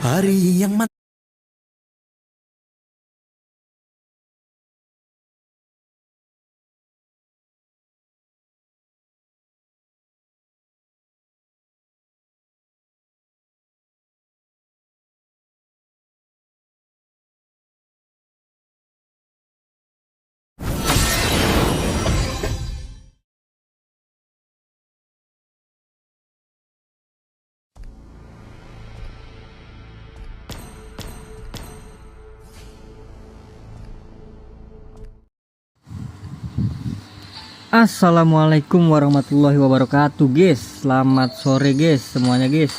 Hari yang Assalamualaikum warahmatullahi wabarakatuh guys. Selamat sore guys semuanya guys. Assalamualaikum warahmatullahi wabarakatuh guys. Selamat sore guys semuanya guys.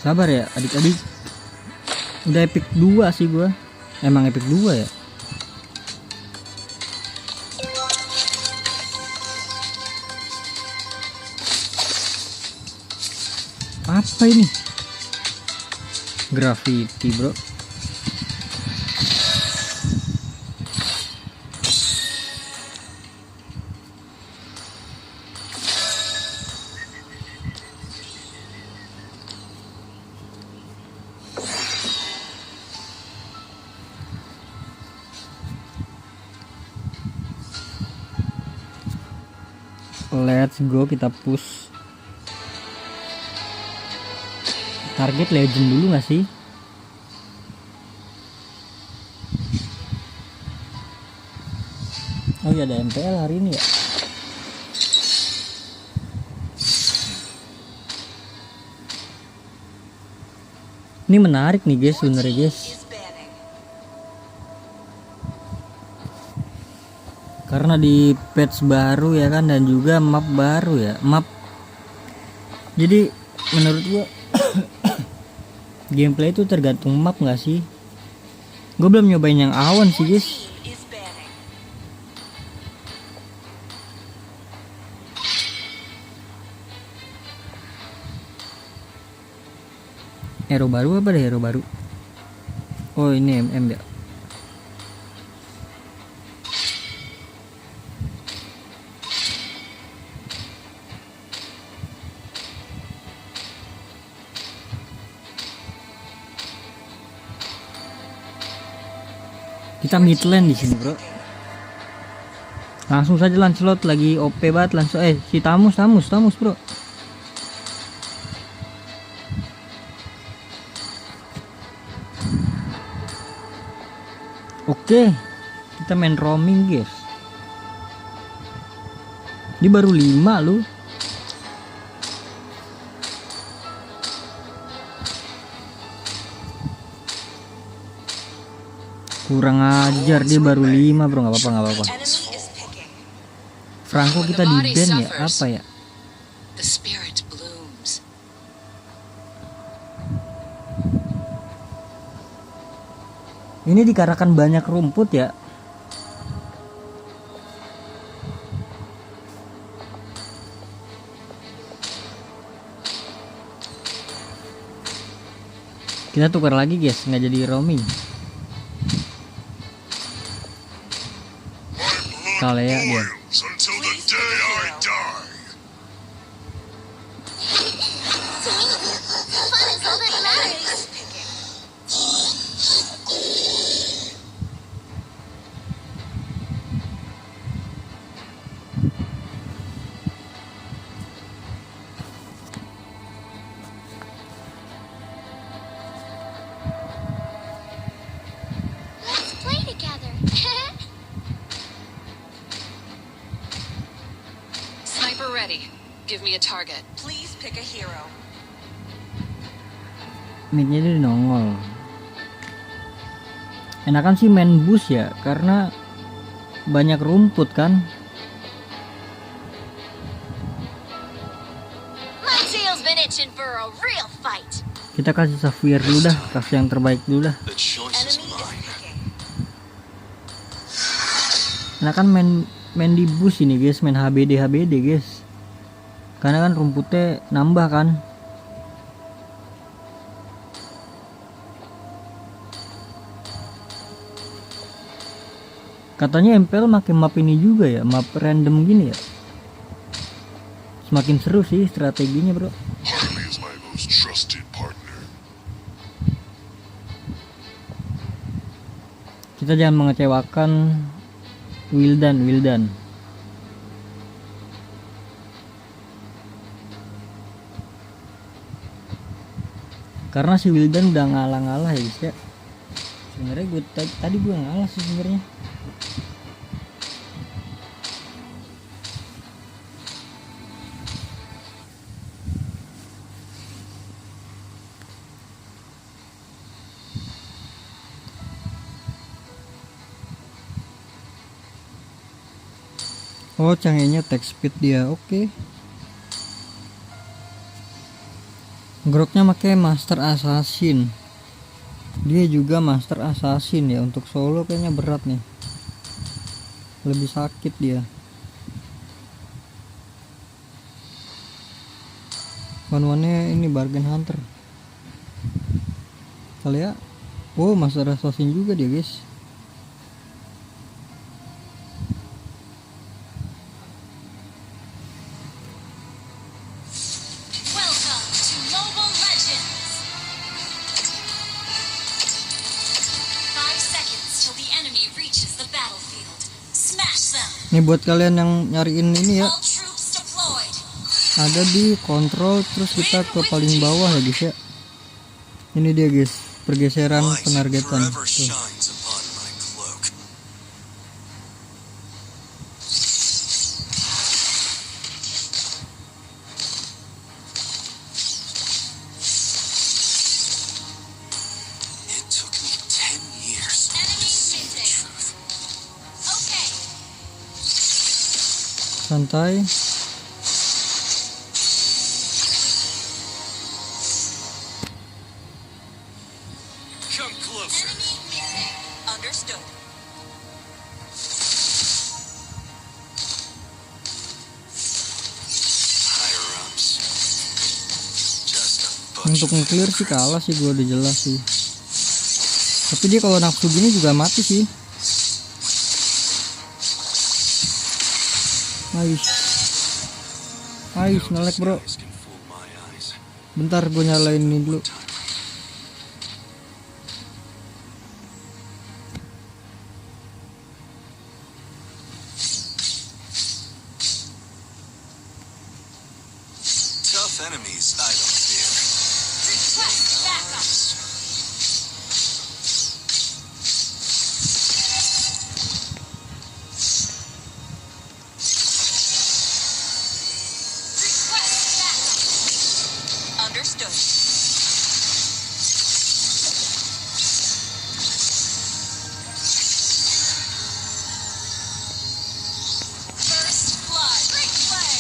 Sabar ya adik-adik. Udah epic 2 sih gua. Emang epic 2 ya. Apa ini? Graffiti bro. Let's go, kita push. Target legend dulu gak sih? Oh iya, ada MPL hari ini ya. Ini menarik nih guys sebenarnya guys. Karena di patch baru ya kan, dan juga map baru ya, map. Jadi menurut gua gameplay itu tergantung map nggak sih? Gue belum nyobain yang awan sih guys. Hero baru apa deh, hero baru? Oh ini MM ya. Kita mid lane di sini bro. Langsung saja Lancelot lagi OP banget langsung. Si Tamus bro. Oke, kita main roaming guys. Ini baru 5 lu. Kurang ajar, dia baru 5 bro. Nggak apa-apa. Franco kita di ban ya, apa ya? Ini dikarenakan banyak rumput ya. Kita tukar lagi guys, nggak jadi roaming. Kalea dia. Ready. Give me a target. Please pick a hero. Midnya dia nongol. Enakan sih main bus ya, karena banyak rumput kan. My tail's been itching for a real fight. Kita kasih Sapphire dulu dah, kasih yang terbaik dulu dah. The choice is Enemy is mine. picking. Enakan main di bus ini guys, main HBD guys. Karena kan rumputnya nambah kan. Katanya MPL makin map ini juga ya, map random gini ya. Semakin seru sih strateginya bro. Harley is my most trusted partner. Kita jangan mengecewakan Wildan. Karena si Wildan udah ngalah ya guys ya. Sebenarnya gue tadi gue ngalah sih sebenarnya. Oh, canggihnya text speed dia, oke. Groknya pakai Master Assassin. Dia juga Master Assassin ya, untuk solo kayaknya berat nih. Lebih sakit dia. One-one-nya ini Bargain Hunter. Kali ya. Oh, Master Assassin juga dia, guys. Welcome to Mobile Legends. 5 seconds till the enemy reaches the battlefield. Smash them. Ini buat kalian yang nyariin ini ya. All troops deployed. Ada di kontrol, terus kita ke paling bawah ya guys ya. Ini dia guys, pergeseran Light penargetan. forever Tuh. shines upon my cloak. It took me 10 years Enemy to see the missing. truth. Okay. Santai. Come closer. Enemy missing. Understood. Higher ups. Just a bunch Untuk of nge-clear sih kalah sih, gue udah jelas sih. Tapi dia kalau nafsu gini juga mati sih. Ais ngelek bro. guys can fool my eyes. Bentar gue nyalain ini dulu. Tough enemies, I don't fear. Request backup. Request backup. Understood. First blood. Great play.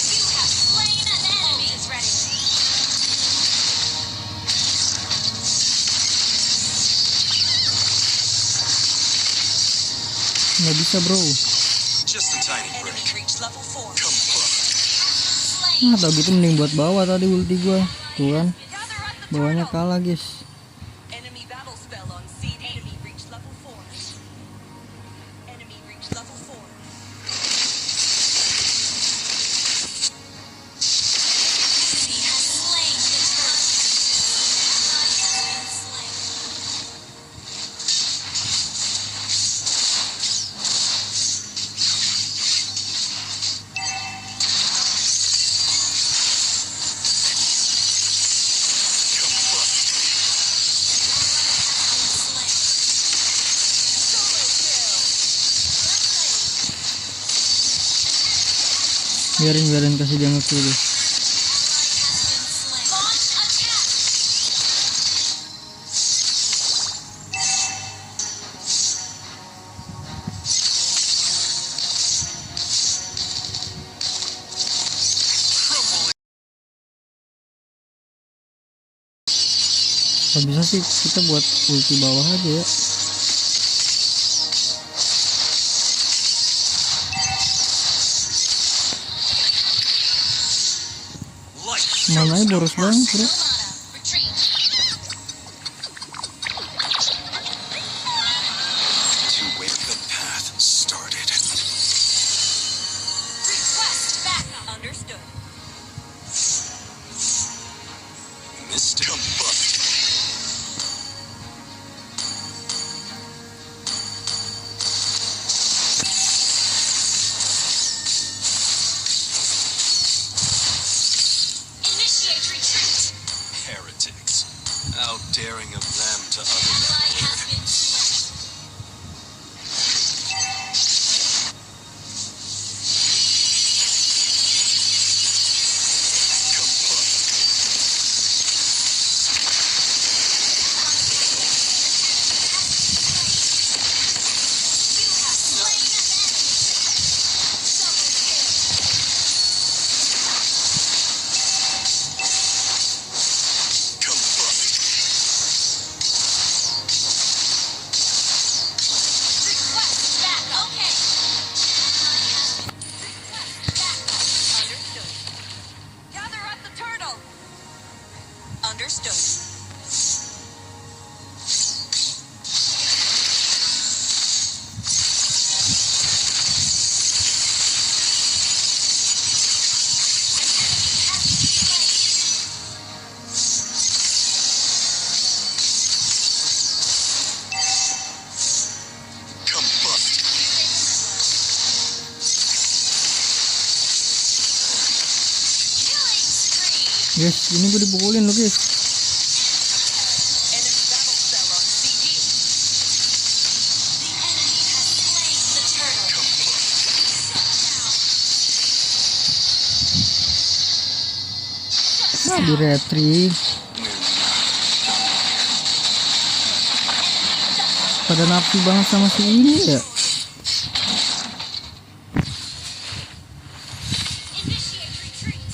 You have slain an enemy. Is ready. Nggak bisa bro. Just a tiny Enemy break. reached level 4. Come close. Slain. Nah tau gitu mending buat bawah tadi ulti gue. Tuh kan, Gather at the bawahnya turtle. kalah guys. Enemy battle spell on seed. Enemy reached level 4. Enemy reached level 4. Enemy has slain the turtle. Ally has been slain. Come close. Slain. Solo kill. Biarin kasih dia nge-kill guys. Kalau bisa sih kita buat ulti bawah aja ya. Mananya boros banget bro. To where the path started. Request backup. Understood. Mr. Combust. Initiate retreat. Heretics. How daring of them to utter that Ally has word. been slain. You have slain an enemy. Double kill. Request backup. Okay. Request backup. Understood. Gather at the turtle. Understood. Combust. Killing spree. Guys, ini gue dipukulin lo guys. Enemy battle cell on CD. The enemy has slain the turtle. Nah, di retri. Pada nafsu banget sama si ini ya. Initiate retreat.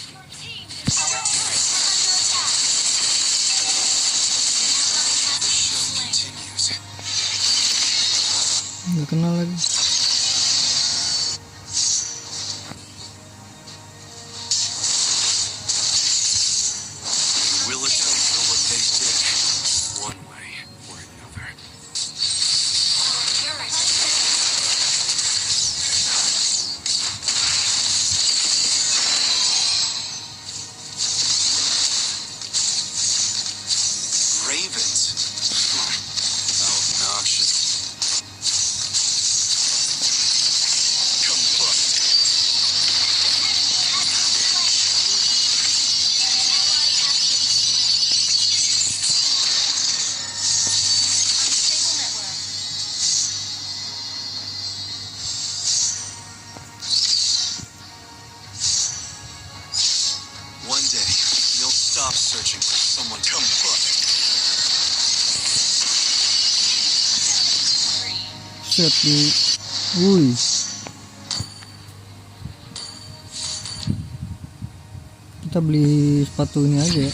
Your team is our turret is under attack. Show continues. Nggak kenal lagi. Will atone for what they did, one way or another. Our turret has been Ravens. Obnoxious. Combust. unstable network. One day, you'll stop searching for someone. Combust. Set di. Wuih. Kita beli sepatu ini aja ya.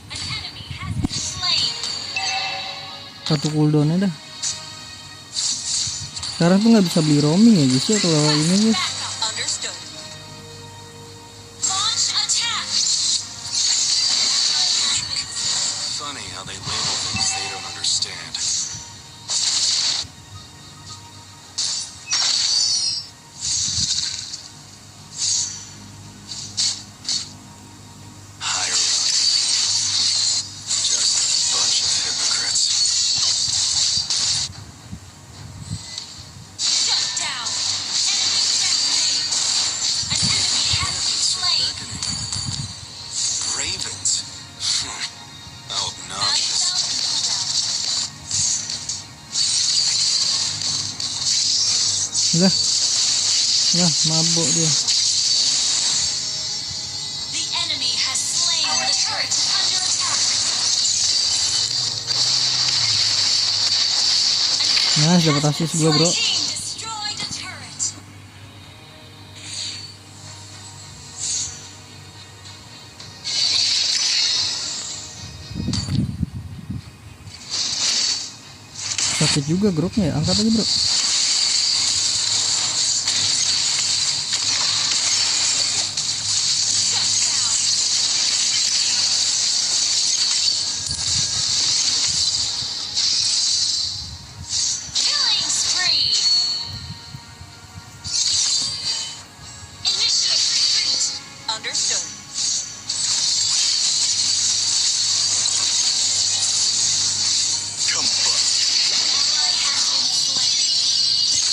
An enemy has been slain. Satu cooldownnya dah. Sekarang tuh nggak bisa beli roaming ya guys ya kalau ini guys. Backup. Understood. Launch attack. Funny how they label things they don't understand. Higher up. Just a bunch of hypocrites. Shut down. Enemy decimate. An enemy has been slain. Beckoning. Ravens. Obnoxious. Lah. Lah, mabuk dia. The enemy has slain the turret is under attack. Nah, dapat asis gua, bro. Your team destroyed a turret. sakit juga groknya ya. Angkat aja bro. Killing spree. Initiate retreat. Understood. Come bust. Ally has been slain.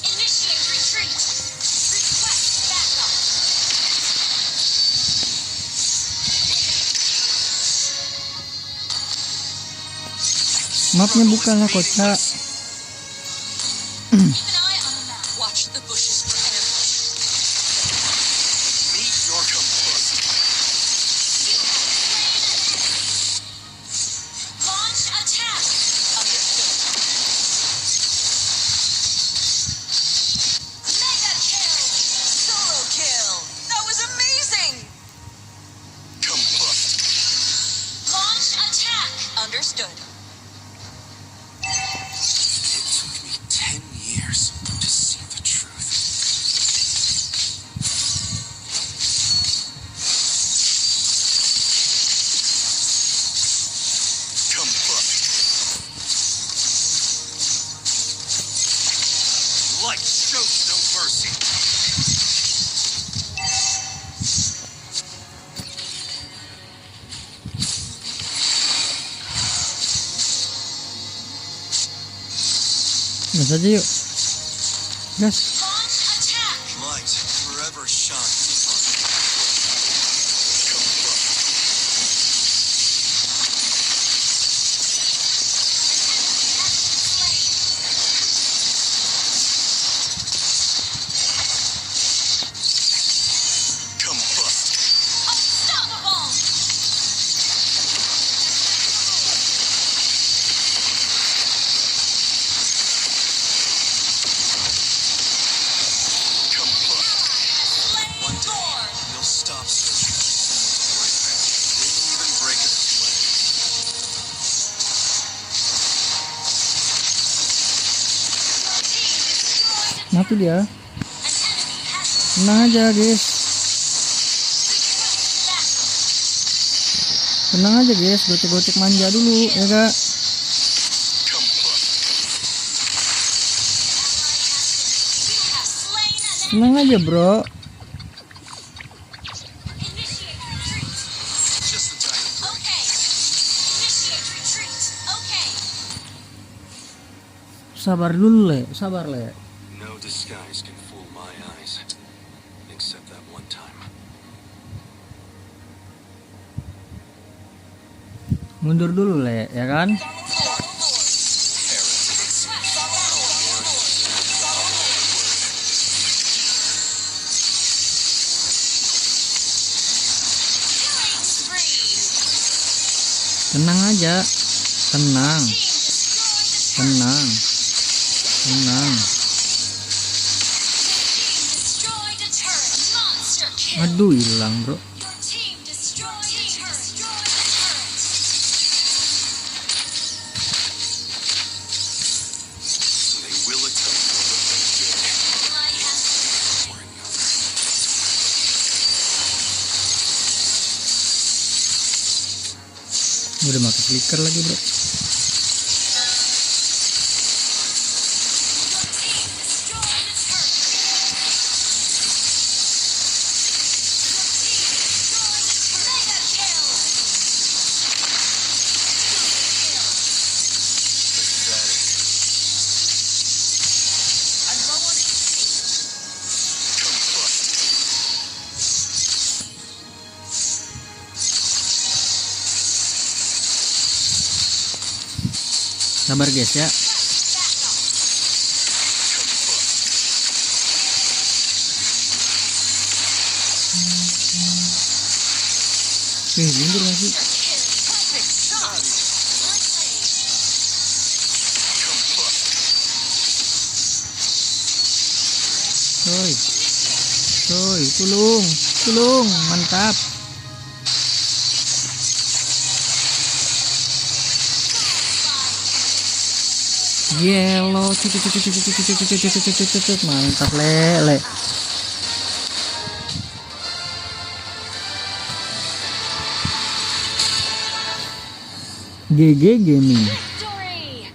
Initiate retreat. Request backup. Mapnya bukanlah kocak. Keep an eye on the map. Watch the bushes for ambush. Meet your combust. Launch attack. Understood. Mega kill. Solo kill. That was amazing. Come bust. Launch attack. Understood. It took me 10 years to see the truth. Come bust. Light shows no mercy. Gas aja yuk. Gas. Launch attack. Light forever shines upon me. Come bust. Come bust. Unstoppable. Come bust. Slain One day, Lord. you'll stop searching for someone's life. Didn't even break a sweat. Mati dia. An enemy has Tenang aja guys. Tenang aja guys. Gocek-gocek manja dulu ya kak. Come bust. you have slain an enemy. Tenang aja bro. Initiate retreat. Just the time. Okay. Initiate retreat. Okay. Sabar dulu le. Sabar le. No disguise can fool my eyes. Except that one time. Mundur dulu le ya kan. Killing spree. Tenang aja. Tenang. Tenang. Tenang. Destroyed a turret. Monster kill. Aduh hilang bro. Your team destroyed a turret. They will attempt what they did. Ally has Or another. Udah pakai flicker lagi bro. destroyed a turret. Mega kill. Pathetic. I'm low on HP. Come bust. Sabar guys ya. Mundur lagi. Perfect shot. Come bust. Coy. Coy, tulung. Tulung, mantap. Yellow, mantap lele. GG Gaming. Victory!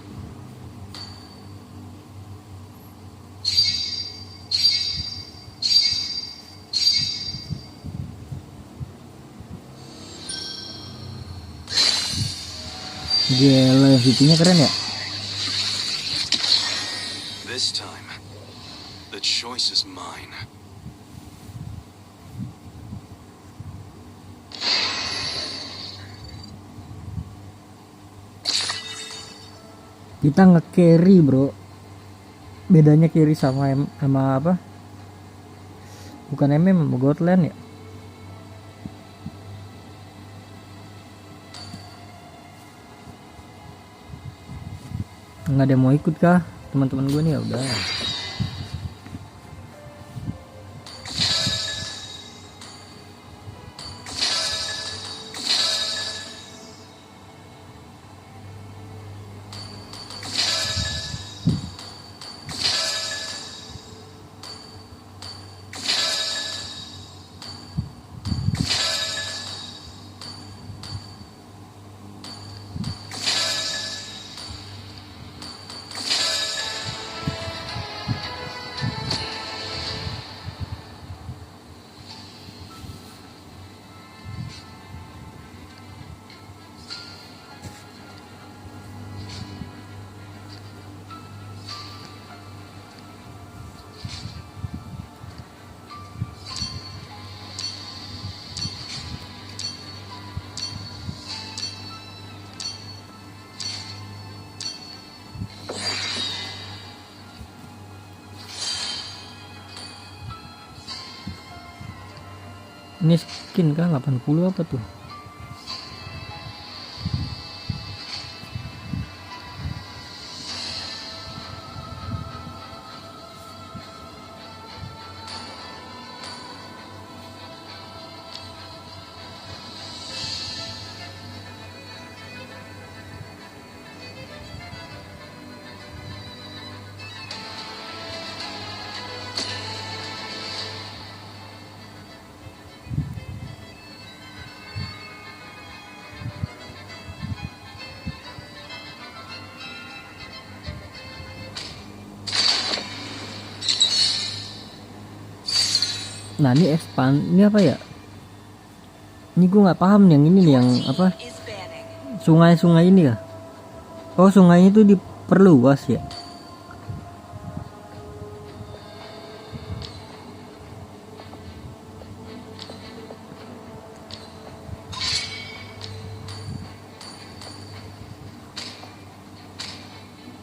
Gila, VP-nya keren ya. This time, the choice is mine. Kita nge-carry bro. Bedanya carry sama sama apa? Bukan MM, Godland ya. Nggak ada yang mau ikut kah teman-teman gue nih? Ya udah. Ini skin kah 80 apa tuh? Nah ini expand, ini apa ya? Ini gue nggak paham yang ini nih, yang apa? Is banning. Sungai-sungai ini ya? Oh sungai itu diperluas ya?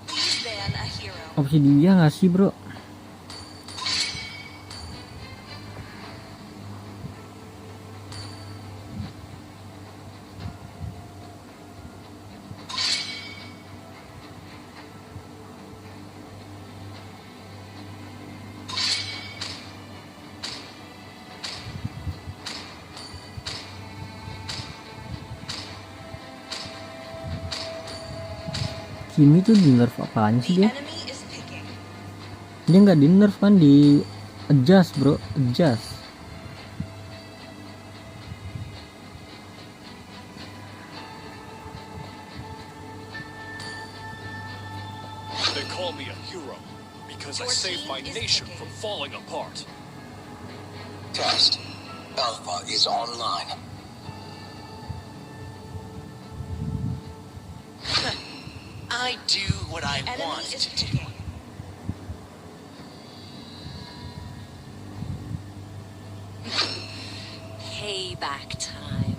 Please ban a hero. Opsi dia nggak sih bro? Kimi tuh di nerf apaan sih The dia? enemy is picking. Dia nggak di nerf kan, di adjust bro, adjust. They call me a hero because I Your saved my team is nation picking. from falling apart. Test. Alpha is online. I do what I Enemy want is to do. picking. Payback time.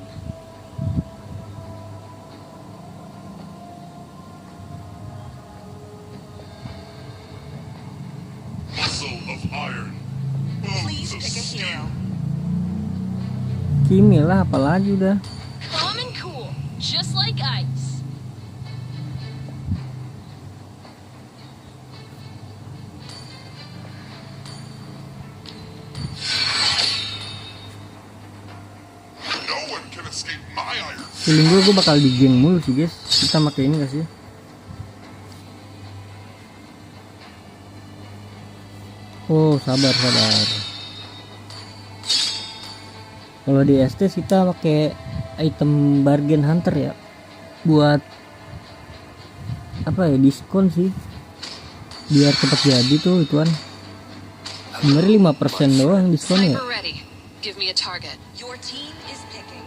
Muscle of iron. Please Bones of pick a steel. hero. Kimi lah, apalagi udah. Calm and cool, just like ice. No one can escape my iron. Feeling gue bakal di geng mulu sih guys. Kita pakai ini gak sih? Oh, sabar. Kalau di ST kita pakai item bargain hunter ya, buat apa ya, diskon sih, biar cepet jadi tuh ituan. Sebenarnya 5% doang diskonnya ya. Sniper ready. Give me a target. Your team is picking.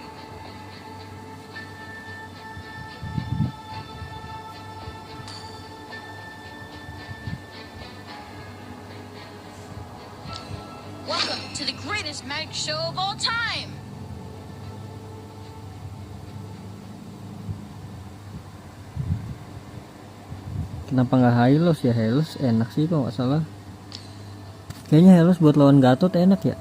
Welcome to the greatest magic show of all time. Kenapa nggak Hylos ya? Hylos enak sih kalau nggak salah. Kayaknya Hylos buat lawan Gatot enak ya.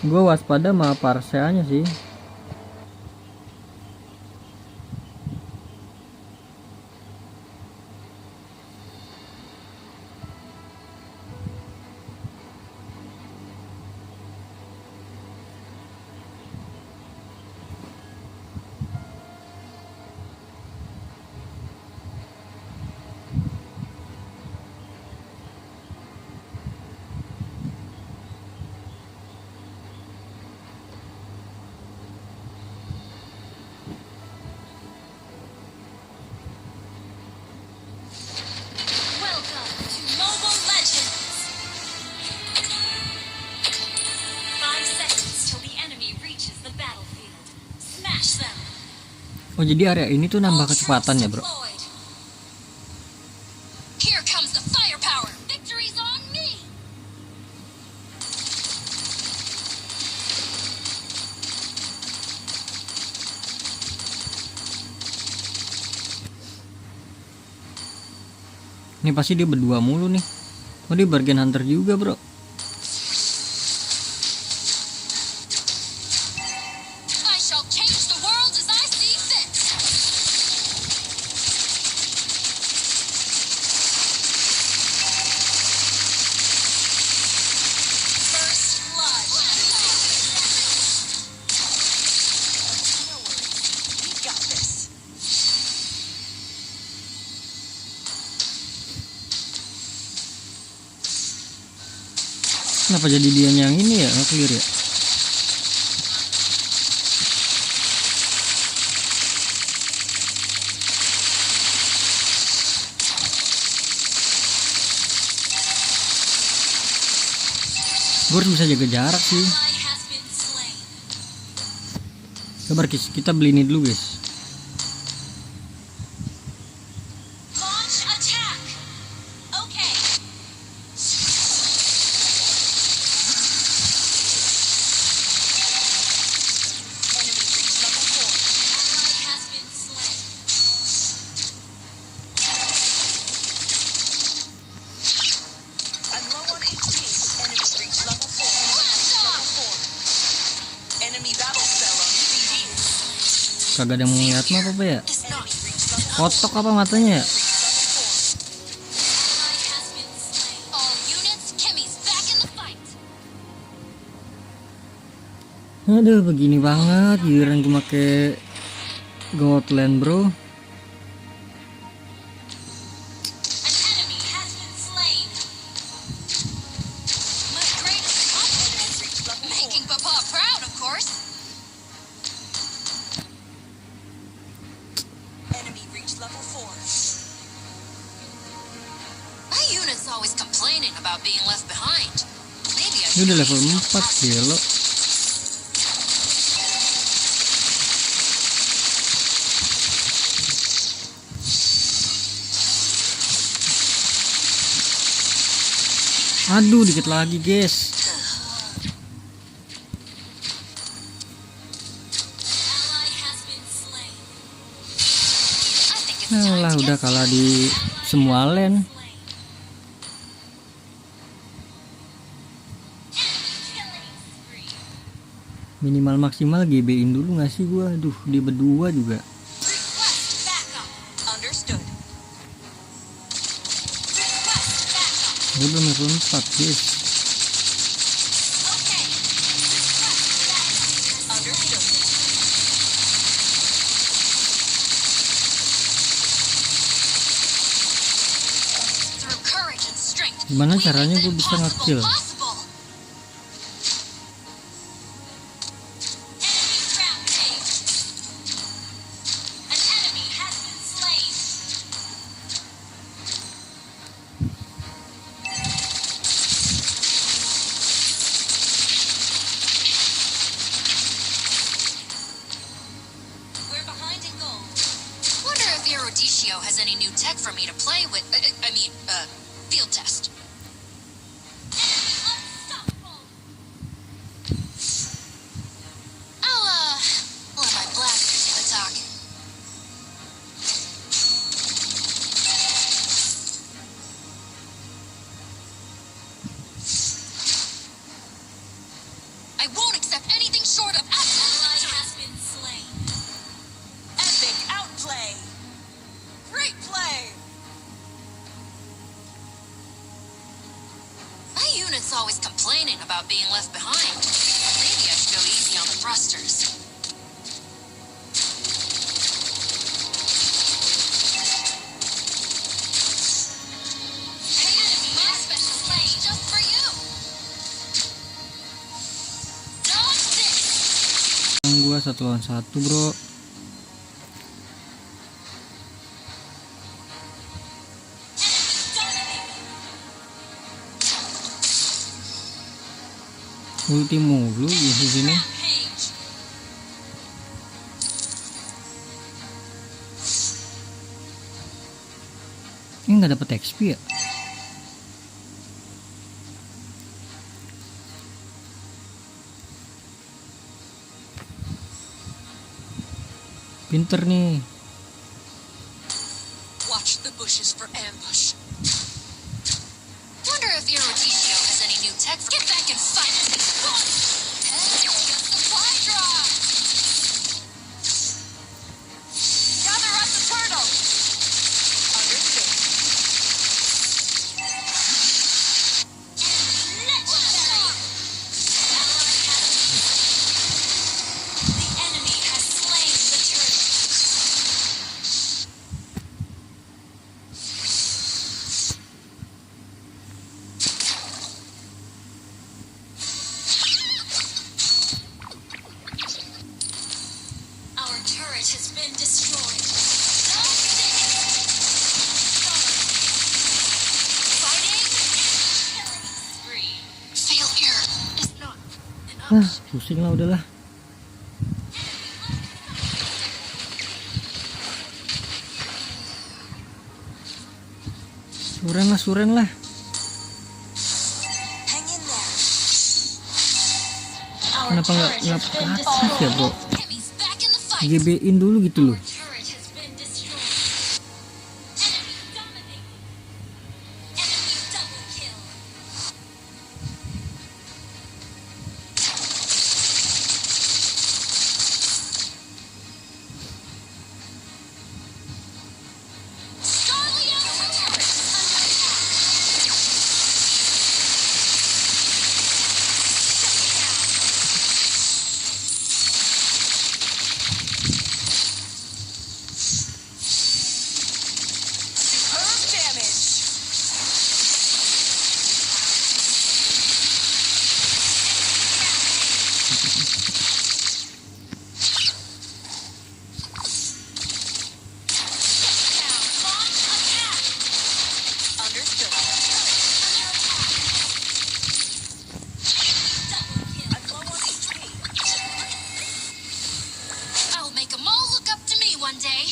Gue waspada sama Parseanya sih. Welcome to Mobile Legends. 5 seconds till the enemy reaches the battlefield. Smash them. Oh, jadi area ini tuh nambah kecepatan ya, bro. Deployed. Here comes the firepower. Victory's on me. Ini pasti dia berdua mulu nih. Oh, dia bargain hunter juga, bro. I shall change the world as I see fit. First blood. No worries. We got this. Kenapa jadi dia yang ini ya? Nggak clear ya? Gue harus bisa jaga jarak sih. Ally has been slain. Sabar guys, kita beli ini dulu guys. Launch attack. Okay. Enemy reached level 4. Ally has been slain. I'm low on HP. Enemy reached level 4. Enemy battle spell on CD. Kagak ada yang mau ngeliat mah apa ya? Is not. Enemy reached level 4. Kotok apa matanya ya? Ally has been slain. All units, Kimmy's back in the fight. Aduh, begini banget giliran gue make Godland, bro. An enemy has been slain. My greatest accomplishment. Reached level 4. Making Papa proud, of course. Enemy reached level 4. My unit's always complaining about being left behind. Maybe I Ini udah should level be 4 gelo. Aduh, dikit lagi guys. Ally has been slain. I think it's time Alah, to udah get kalah di semua lane. Minimal maksimal GB-in dulu gak sih gua? Aduh, dia berdua juga. Request backup. Understood. Request backup. Dia belum level 4 guys. Okay. Request backup. Understood. Gimana We caranya make the gue bisa impossible ngekill? possible. Enemy rampage. An enemy has been slain. We're behind in gold. Wonder if Eruditio has any new tech for me to play with. Field test. Enemy unstoppable. I'll let my blaster do the talking. I won't accept anything short of Ally absolute. has been slain. Epic outplay. Great play. My unit's always complaining about being left behind. Maybe I should go easy on the thrusters. Hey, enemy, my special plane just for you. Dodge this. Gua 1 lawan 1 bro. Ulti mulu di sini. Rampage. Ini nggak dapet XP ya? Pinter nih. Watch the bushes for ambush. Wonder if Eruditio has any new tech. Get back and fight. Hey, a supply drop. Gather up the turtle. Understood. The enemy has slain the turtle. Our turret has been destroyed. Fighting. Killing spree. Failure is not an Ah, option. pusing lah udahlah. Suren lah. Hang in there. Our Kenapa nggak turret has been ke atas ya bro? Enemies back in the fight. GB-in dulu gitu loh. Our turret has been destroyed. Enemy dominated. Enemy double kill. Scarlet turret is under attack. Superb damage. Launch attack. Understood. Double kill. I'm low on HP. I'll make them all look up to me one day.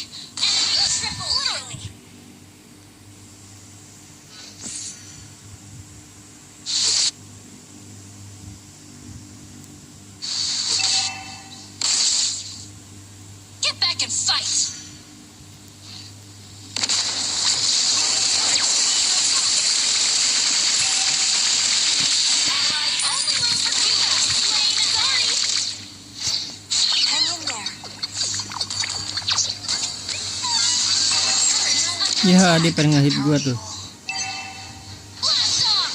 Enemy triple kill. Get back and fight. Only room for two. Sorry. Hang in there. Ya dia pengen ngehit gua tuh. Blast off.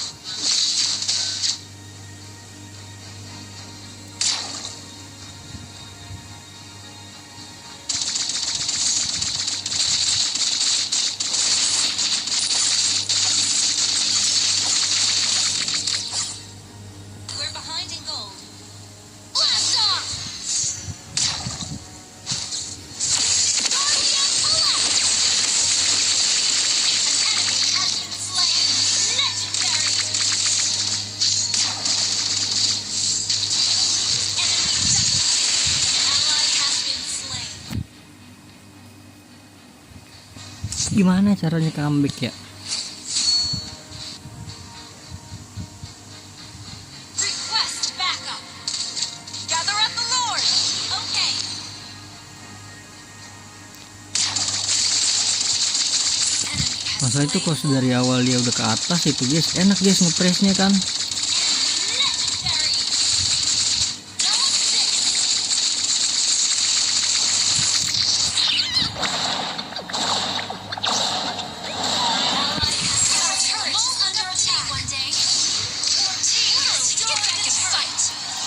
gimana caranya comeback ya? Request backup. Gather up the Lord. Okay. Enemy has Masalah itu slain kalau dari awal dia udah ke atas itu guys, enak guys ngepresnya kan. legendary. Double six. Our turret is under attack. One day. Your team has get back and fight.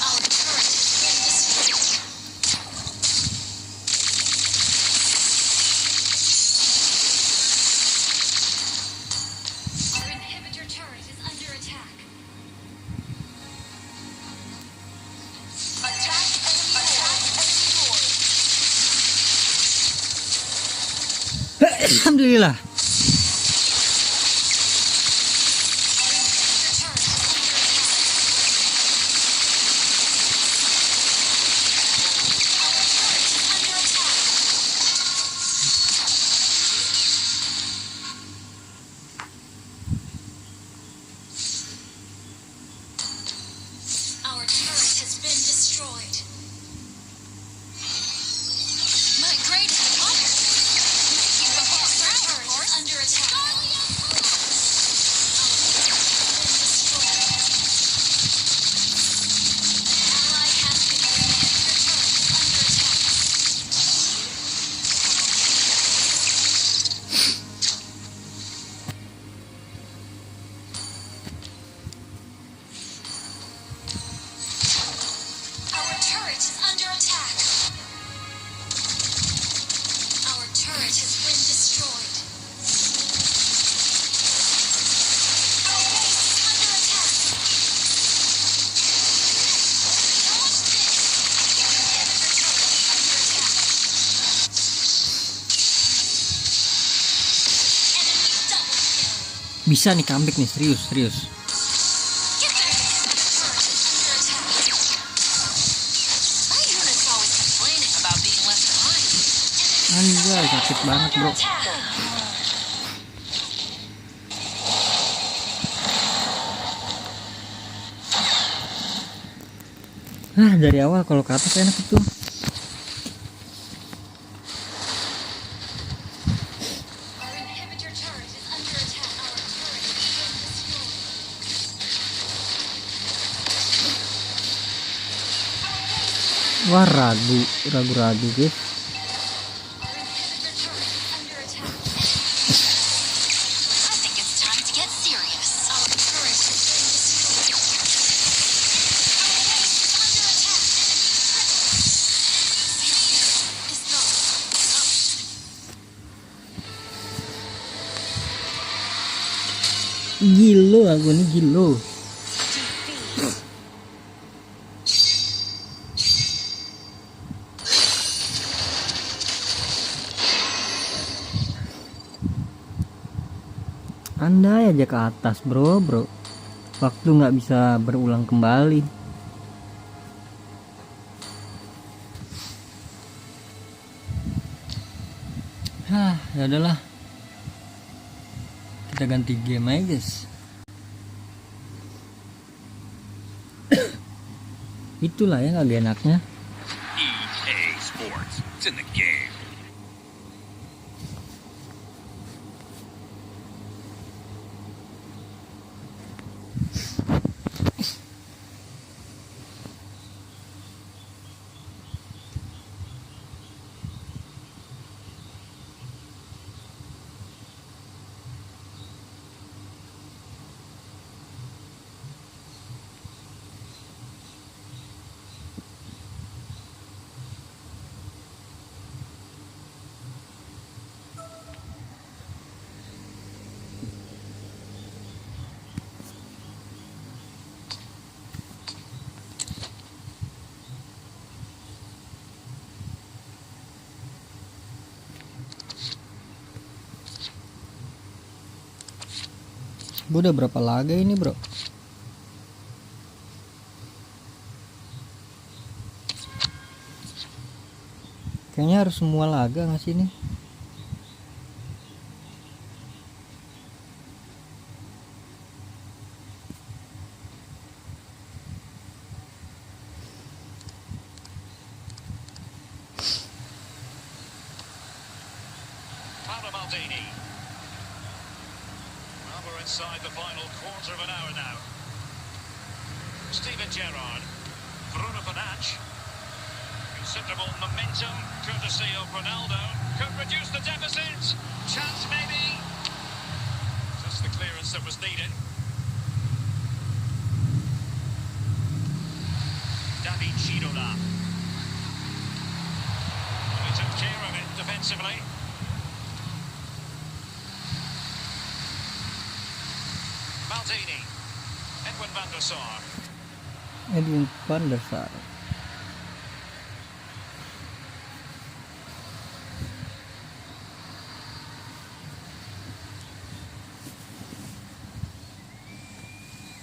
Our turret has been destroyed. Our inhibitor turret is under attack. Attack enemy lord. Alhamdulillah. Our turret has been destroyed. My greatest honor. Making the whole turret is under attack. Our turret has been destroyed. Ally has been defeated. Your turret is under attack. Our turret is under attack. Our turret has been destroyed. Our base is under attack. Dodge this. Your inhibitor turret is under attack. Enemy double kill. Bisa nih comeback nih, serius. Get back! Turret is under attack. My unit's always complaining about being left behind. Anjay, sakit banget bro. Attack! Dari awal kalau ke atas enak itu. Our inhibitor turret is under attack. Our turret has been destroyed. Wah, ragu guys. Our inhibitor turret is under attack. I think it's time to get serious. Our turret has been destroyed. Our base is under attack. Enemy is not. Gilo aku nih, gilo. Andai aja ke atas bro. Waktu nggak bisa berulang kembali. Ya udahlah. Kita ganti game aja guys. Itulah ya nggak enaknya. EA Sports. It's in the game. Gue udah berapa laga ini bro? Kayaknya harus semua laga nggak sih ini? inside the final quarter of an hour now. Steven Gerrard, Bruno Fernandes. Considerable momentum, courtesy of Ronaldo. Could reduce the deficit. Chance maybe. Just the clearance that was needed. David Ginola. He took care of it defensively. Maldini. Edwin van der Sar. Edwin van der Sar.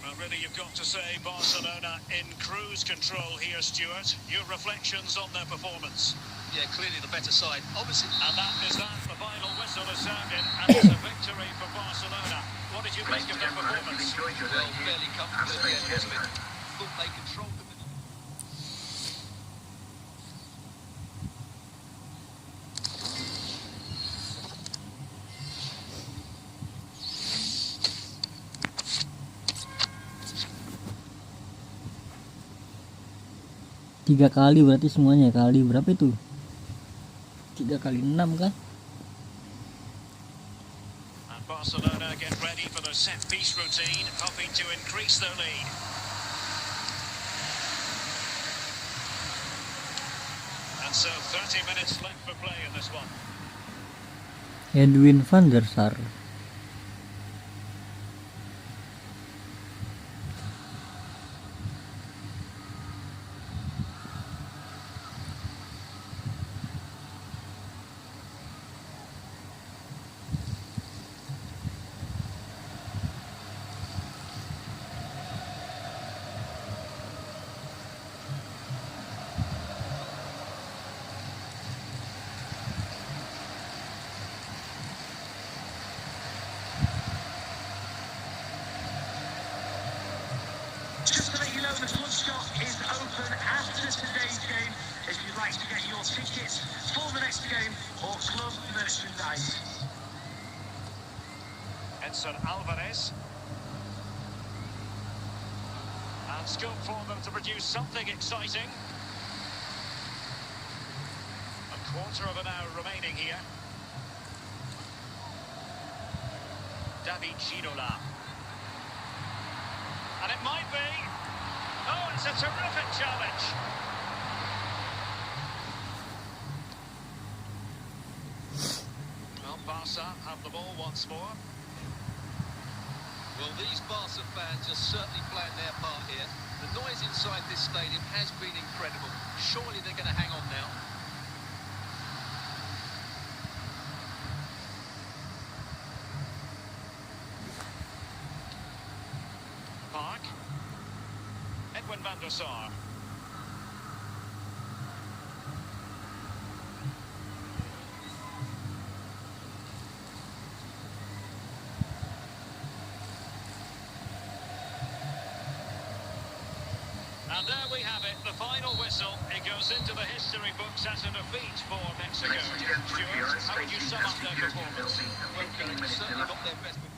Well, really, you've got to say Barcelona in cruise control here, Stuart. Your reflections on their performance. Yeah, clearly the better side. Obviously, And that is that. The final whistle is sounded, and it's a victory for Barcelona. What did you think of their performance? well, fairly comfortable at the end, wasn't it? Thought they controlled the middle. Tiga kali berarti semuanya. Kali berapa itu? 3 kali 6 kan? And Barcelona get ready for their set-piece routine, hoping to increase their lead. And so 30 minutes left for play in this one. Edwin van der Sar. Just to let you know, the Woodstock is open after today's game. If you'd like to get your tickets for the next game or club merchandise. Edson Alvarez. And scope for them to produce something exciting. A quarter of an hour remaining here. David Ginola. And it might be. Oh, it's a terrific challenge. Well, Barca have the ball once more. Well, these Barca fans are certainly playing their part here. The noise inside this stadium has been incredible. Surely they're going to hang on now. Park. Edwin van der Sar. And there we have it, the final whistle. It goes into the history books as a defeat for Mexico. Stuart, how would you sum up their performance? Well, Derek, certainly not their best performance.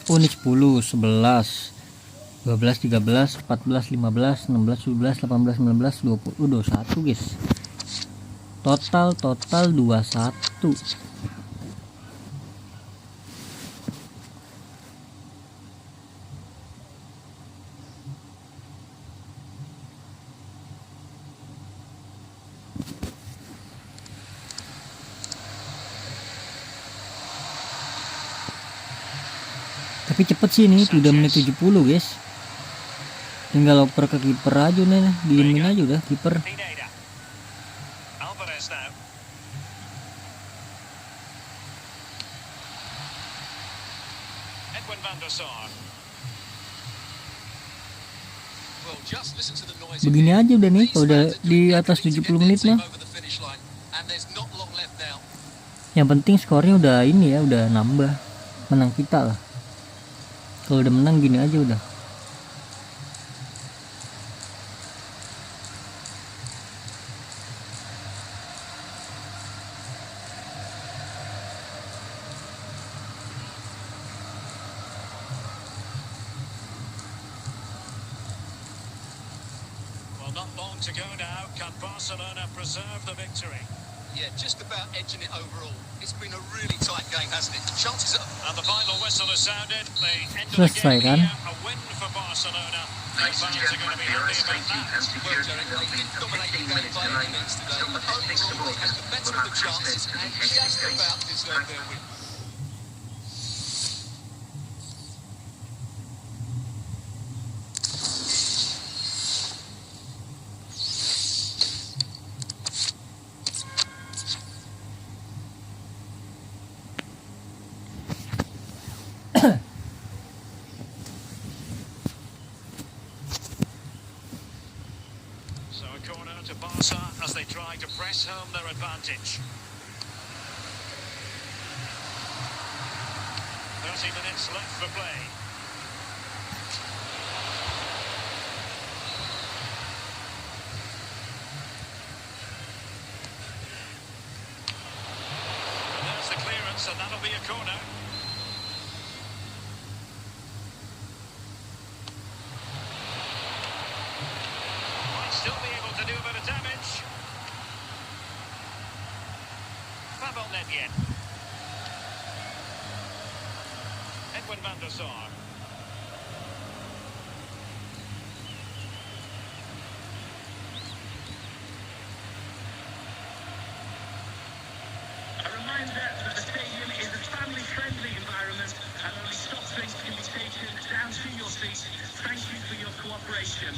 10, 11, 12, 13, 14, 15, 16, 17, 18, 19, 20, 21 guys. Total 21. Tapi cepet sih nih, udah menit 70 guys. Tinggal oper ke kiper aja nih, diemin aja udah kiper. Pineda. Alvarez now. Edwin van der Sar. Well, just listen to the noise. Begini aja udah nih, kalau udah di atas 70 menit mah. Over the finish line, and there's not long left now. Yang penting skornya udah ini ya, udah nambah. Menang kita lah. Kalau udah menang gini aja udah. Well, not long to go now. Can Barcelona preserve the victory? Yeah, just about edging it overall. It's been a really tight game, hasn't it? Chances are... And the final whistle has sounded. The end of the Selesai game kan? here, a win for Barcelona. The fans are going to be happy about that. Well, Derek, they didn't dominate the game by any means today, but overall they had the better of the chances and just about deserved their win. So a corner to Barca as they try to press home their advantage. 30 minutes left for play. And there's the clearance, and that'll be a corner. Might still be able to do a bit of damage. Pavel Nedved. Edwin van der Sar. A reminder that the stadium is a family-friendly environment and only soft drinks can be taken down to your seat. Thank you for your cooperation.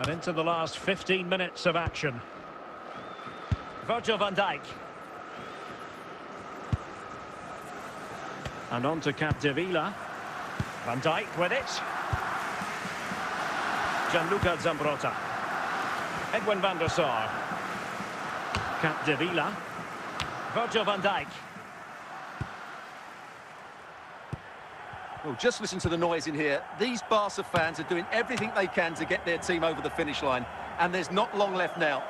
And into the last 15 minutes of action. Virgil van Dijk. And on to Capdevila. Van Dijk with it. Gianluca Zambrotta. Edwin van der Sar. Capdevila. Virgil van Dijk. Well, just listen to the noise in here. These Barca fans are doing everything they can to get their team over the finish line, and there's not long left now.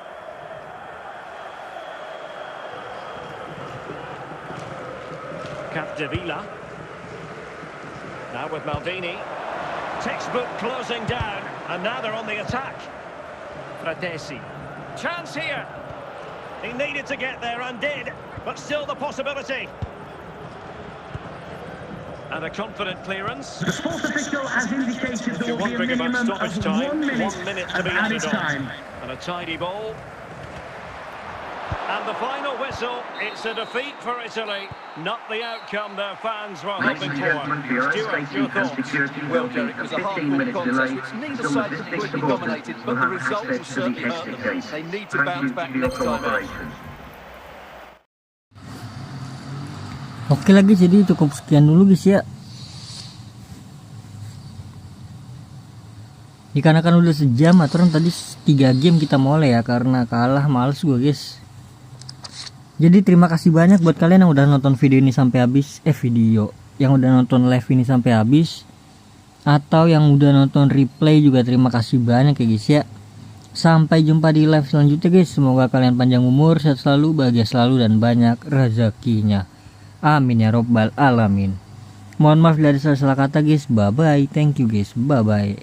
Capdevila. Now with Maldini. Textbook closing down, and now they're on the attack. Fratesi. Chance here. He needed to get there and did, but still the possibility. And a confident clearance. The sports official has indicated there will be a Wondering about minimum stoppage of time. 1 minute, 1 minute to of be added added time. on. And a tidy ball. And the final whistle, it's a defeat for Italy. Not the outcome their fans were hoping for. Stuart, your thoughts? Well, Derek, it was a hard-fought contest which neither side completely dominated, but the result will certainly hurt them. They need to bounce back next time out. Oke lagi, jadi cukup sekian dulu guys ya. Dikarenakan udah sejam, aturan tadi 3 game kita mulai ya, karena kalah males gue guys. Jadi terima kasih banyak buat kalian yang udah nonton video ini sampai habis, yang udah nonton live ini sampai habis, atau yang udah nonton replay juga terima kasih banyak ya guys ya. Sampai jumpa di live selanjutnya guys. Semoga kalian panjang umur, sehat selalu, bahagia selalu, dan banyak rezekinya. Amin ya robbal alamin. Mohon maaf bila ada salah kata guys. Bye bye. Thank you guys. Bye bye.